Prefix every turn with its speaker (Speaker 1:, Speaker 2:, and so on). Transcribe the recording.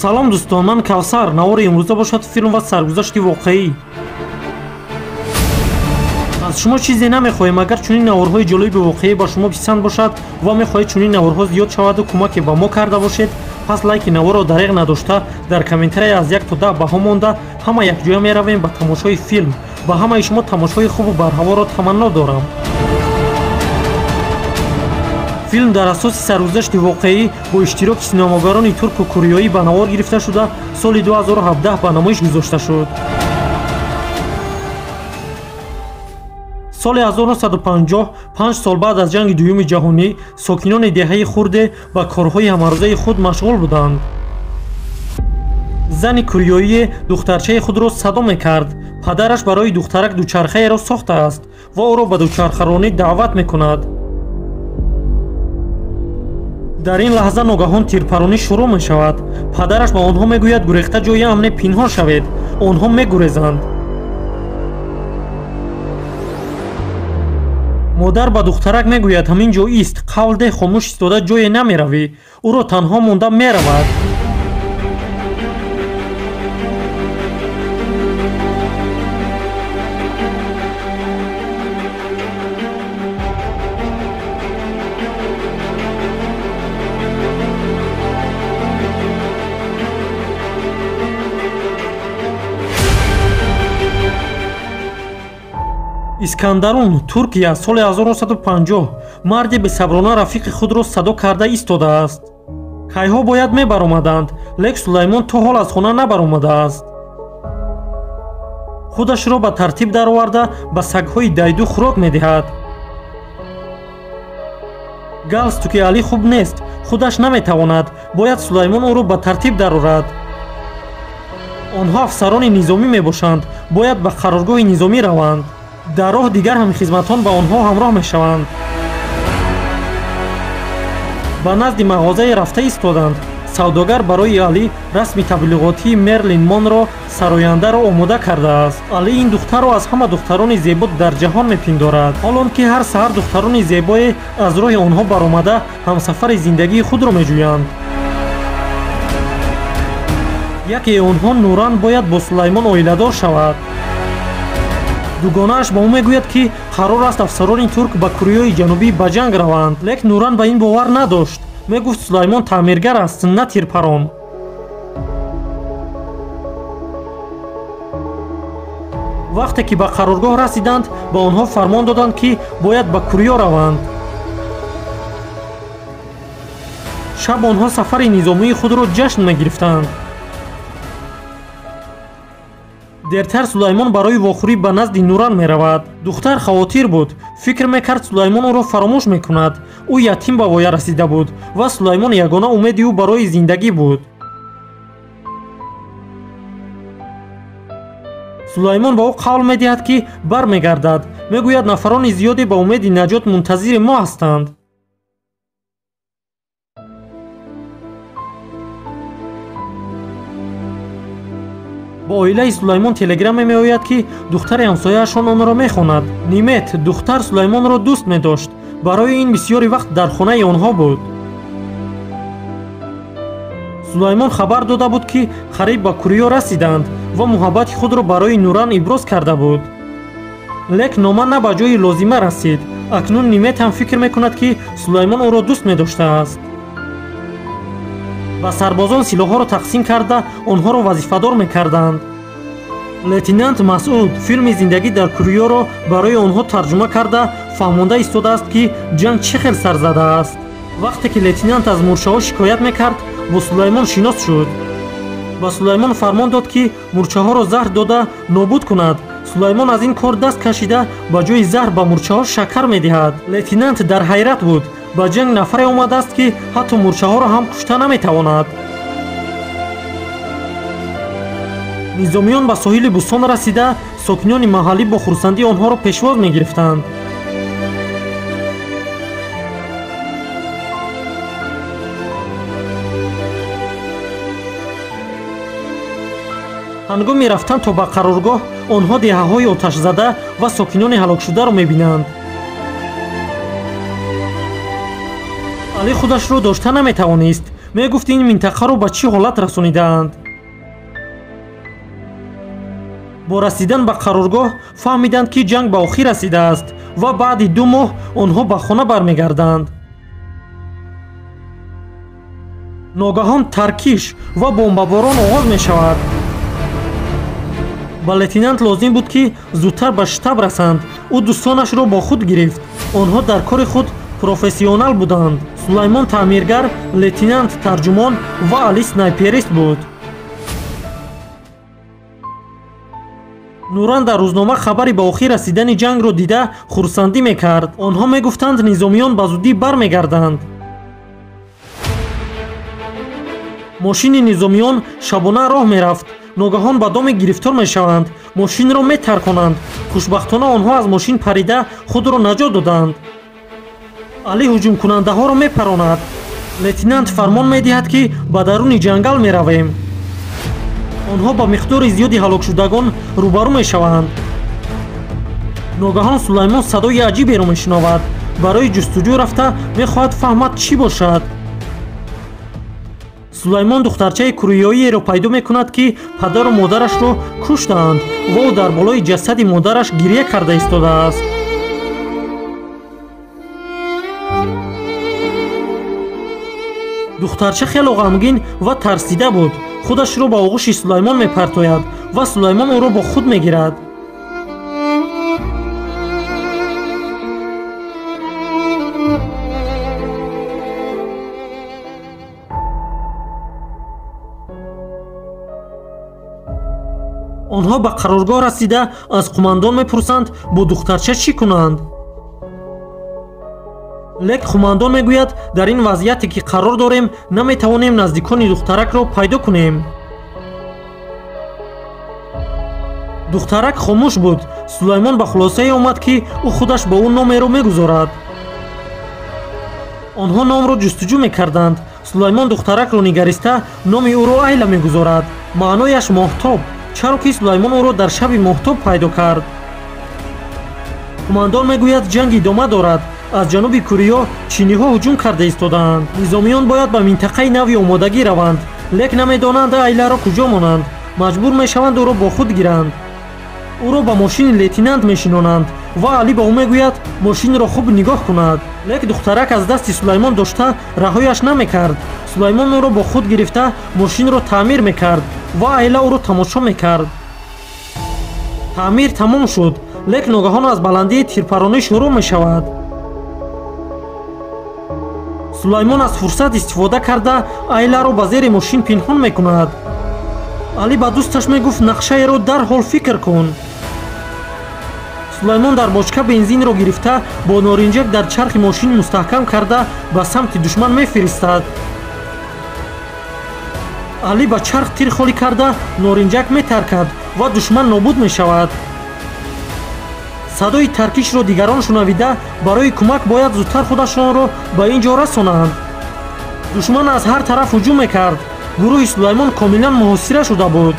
Speaker 1: Салом дӯстон, ман Кавсар. Навори имрӯза бошад филм ва саргузашти воқеӣ. Аз шумо чизе намехоҳем. Агар чунин наворҳои ҷолиби воқеӣ ба шумо писанд бошад ва мехоҳед чунин наворҳо зиёд шаваду кӯмаке ба мо карда бошед, пас лайки наворро дареғ надошта, дар комментария аз 1 то 10 баҳо монда, ҳама якҷоя меравем ба тамошои филм. Ба ҳамаи шумо тамошои хубу барҳаворо таманно дорам. Филм дар асоси саргузашти воқеӣ бо иштироки синамогарони турку кореёӣ ба навор гирифта шуда, соли 2017 ба намоиш гузошта шуд. Соли 1950, 5 сол баъд аз ҷанги дуюми ҷаҳонӣ, сокинони деҳаи хурде ба корҳои ҳамарӯзаи худ машғул буданд. Зани кореёие духтарчаи худро садо мекард. Падараш барои духтарак дучархаеро сохтааст ва ӯро ба дучархаронӣ даъват мекунад. Дар ин лаҳза ногаҳон тирпаронӣ шурӯъ мешавад. Падараш ба онҳо мегӯяд гурехта ҷои амне пинҳон шавед. Онҳо мегурезанд. Модар ба духтарак мегӯяд ҳамин ҷо ист, қавл деҳ хомӯш истода ҷое намеравӣ. Ӯро танҳо монда меравад. Искандарун, Туркия, соли 1950. Марди бесаброна рафиқи худро садо карда истодааст. Кайҳо бояд мебаромаданд, лек Сулаймон то ҳол аз хона набаромадааст. Худашро ба тартиб дароварда ба сагҳои дайду хӯрок медиҳад. Галстуки Алӣ хуб нест, худаш наметавонад, бояд Сулаймон ӯро ба тартиб дарорад. Онҳо афсарони низомӣ мебошанд, бояд ба қароргоҳи низомӣ раванд. Дар роҳ дигар ҳамхизматон ба онҳо ҳамроҳ мешаванд. Ба назди мағозае рафта истоданд. Савдогар барои Алӣ расми таблиғотии Мерлин Монро сарояндаро омода кардааст. Алӣ ин духтарро аз ҳама духтарони зебо дар ҷаҳон мепиндорад. Ҳолон ки ҳар саҳар духтарони зебое аз роҳи онҳо баромада ҳамсафари зиндагии худро меҷӯянд. Якеи онҳо Нуран бояд бо Сулаймон оиладор шавад. Дугонааш ба ӯ мегӯяд ки қарор аст афсарони турк ба Кореёи Ҷанубӣ ба ҷанг раванд. Лек Нуран ба ин бовар надошт. Мегуфт Сулаймон таъмиргар аст, на тирпарон. Вақте ки ба қароргоҳ расиданд, ба онҳо фармон доданд ки бояд ба Кореё раванд. Шаб онҳо сафари низомии худро ҷашн мегирифтанд. Дертар Сулаймон барои вохӯрӣ ба назди Нуран меравад. Духтар хавотир буд. Фикр мекард Сулаймон ӯро фаромӯш мекунад. Ӯ ятим ба воя расида буд ва Сулаймон ягона умеди ӯ барои зиндагӣ буд. Сулаймон ба ӯ қавл медиҳад ки бармегардад. Мегӯяд нафарони зиёде ба умеди наҷот мунтазири мо ҳастанд. Ба оилаи Сулаймон телеграмме меояд ки духтари ҳамсояашон онро мехонад. Нимет, духтар Сулаймонро дӯст медошт. Барои ин бисёри вақт дар хонаи онҳо буд. Сулаймон хабар дода буд ки қариб ба Кореё расиданд ва муҳаббати худро барои Нуран иброз карда буд. Лек нома на ба ҷои лозима расид. Акнун Нимет ҳам фикр мекунад ки Сулаймон ӯро дӯст медоштааст. Ба сарбозон силоҳҳоро тақсим карда онҳоро вазифадор мекарданд. Лейтенант Масъуд филми зиндагӣ дар Кореёро барои онҳо тарҷума карда фаҳмонда истодааст ки ҷанг чӣ хел сар задааст. Вақте ки лейтенант аз мӯрчаҳо шикоят мекард, бо Сулаймон шинос шуд. Ба Сулаймон фармон дод ки мӯрчаҳоро заҳр дода нобуд кунад. Сулаймон аз ин кор даст кашида ба ҷои заҳр ба мӯрчаҳо шакар медиҳад. Лейтенант дар ҳайрат буд. Ба ҷанг нафаре омадааст ки ҳатто мӯрчаҳоро ҳам кушта наметавонад. Низомиён ба соҳили Бусон расида, сокинони маҳаллӣ бо хурсандӣ онҳоро пешвоз мегирифтанд. Ҳангоми рафтан то ба қароргоҳ онҳо деҳаҳои оташзада ва сокинони ҳалокшударо мебинанд. Алӣ худашро дошта наметавонист. Мегуфт ин минтақаро ба чӣ ҳолат расонидаанд. Бо расидан ба қароргоҳ фаҳмиданд, ки ҷанг ба охир расидааст ва баъди 2 моҳ онҳо ба хона бармегарданд. Ногаҳон таркиш ва бомбаборон оғоз мешавад. Ба лейтенант лозим буд, ки зудтар ба штаб расанд. Ӯ дӯстонашро бо худ гирифт. Онҳо дар кори худ профессионал буданд. Сулаймон таъмиргар, лейтенант тарҷумон ва Али снайперист буд. Нуран дар рӯзнома хабари ба охир расидани ҷангро дида хурсандӣ мекард. Онҳо мегуфтанд, низомиён ба зудӣ бармегарданд. Мошини низомиён шабона роҳ мерафт. Ногаҳон ба доме гирифтор мешаванд. Мошинро метарконанд. Хушбахтона онҳо аз мошин парида худро наҷот доданд. Али ҳуҷумкунандаҳоро мепаронад. Лейтенант фармон медиҳад, ки ба даруни ҷангал меравем. Онҳо ба миқдори зиёди ҳалокшудагон рӯбарӯ мешаванд. Ногаҳон Сулаймон садои аҷиберо мешунавад. Барои ҷустуҷӯ рафта мехоҳад фаҳмад чӣ бошад. Сулаймон духтарчаи кӯриёиеро пайдо мекунад, ки падару модарашро куштаанд ва ӯ дар болои ҷасади модараш гирья карда истодааст. Духтарча хело ғамгин ва тарсида буд. Худашро ба оғӯши Сулаймон мепартояд ва Сулаймон ӯро бо худ мегирад. Онҳо ба қароргоҳ расида аз қумандон мепурсанд, бо духтарча чӣ кунанд. Лек қумандон мегӯяд, дар ин вазъияте ки қарор дорем, наметавонем наздикони духтаракро пайдо кунем. Духтарак хомӯш буд. Сулаймон ба хулосае омад, ки ӯ худаш ба ӯ номеро мегузорад. Онҳо номро ҷустуҷӯ мекарданд. Сулаймон духтаракро нигариста номи ӯро Айла мегузорад. Маънояш моҳтоб, чаро ки Сулаймон ӯро дар шаби моҳтоб пайдо кард. Қумандон мегӯяд, ҷанг идома дорад. Аз ҷануби Кӯриё чиниҳо ҳуҷум карда истодаанд. Низомиён бояд ба минтақаи нави омодагӣ раванд, лек намедонанд Айларо куҷо монанд. Маҷбур мешаванд ӯро бо худ гиранд. Ӯро ба мошини лейтенант мешинонанд ва Али ба ӯ мегӯяд, мошинро хуб нигоҳ кунад. Лек духтарак аз дасти Сулаймон дошта раҳояш намекард. Сулаймон ӯро бо худ гирифта мошинро таъмир мекард ва Айла ӯро тамошо мекард. Таъмир тамом шуд, лек ногаҳон аз баландии тирпаронӣ шурӯъ мешавад. Сулаймон аз фурсат истифода карда Айларо ба зери мошин пинҳон мекунад. Али ба дӯсташ мегуфт, нақшаеро дарҳол фикр кун. Сулаймон дар бочка бензинро гирифта бо норинҷак дар чархи мошин мустаҳкам карда ба самти душман мефиристад. Али ба чарх тир холӣ карда норинҷак метаркад ва душман нобуд мешавад. Садои таркишро дигарон шунавида барои кӯмак бояд зудтар худашонро ба ин ҷо расонанд. Душман аз ҳар тараф ҳуҷум мекард. Гурӯҳи Сулаймон комилан муҳосира шуда буд.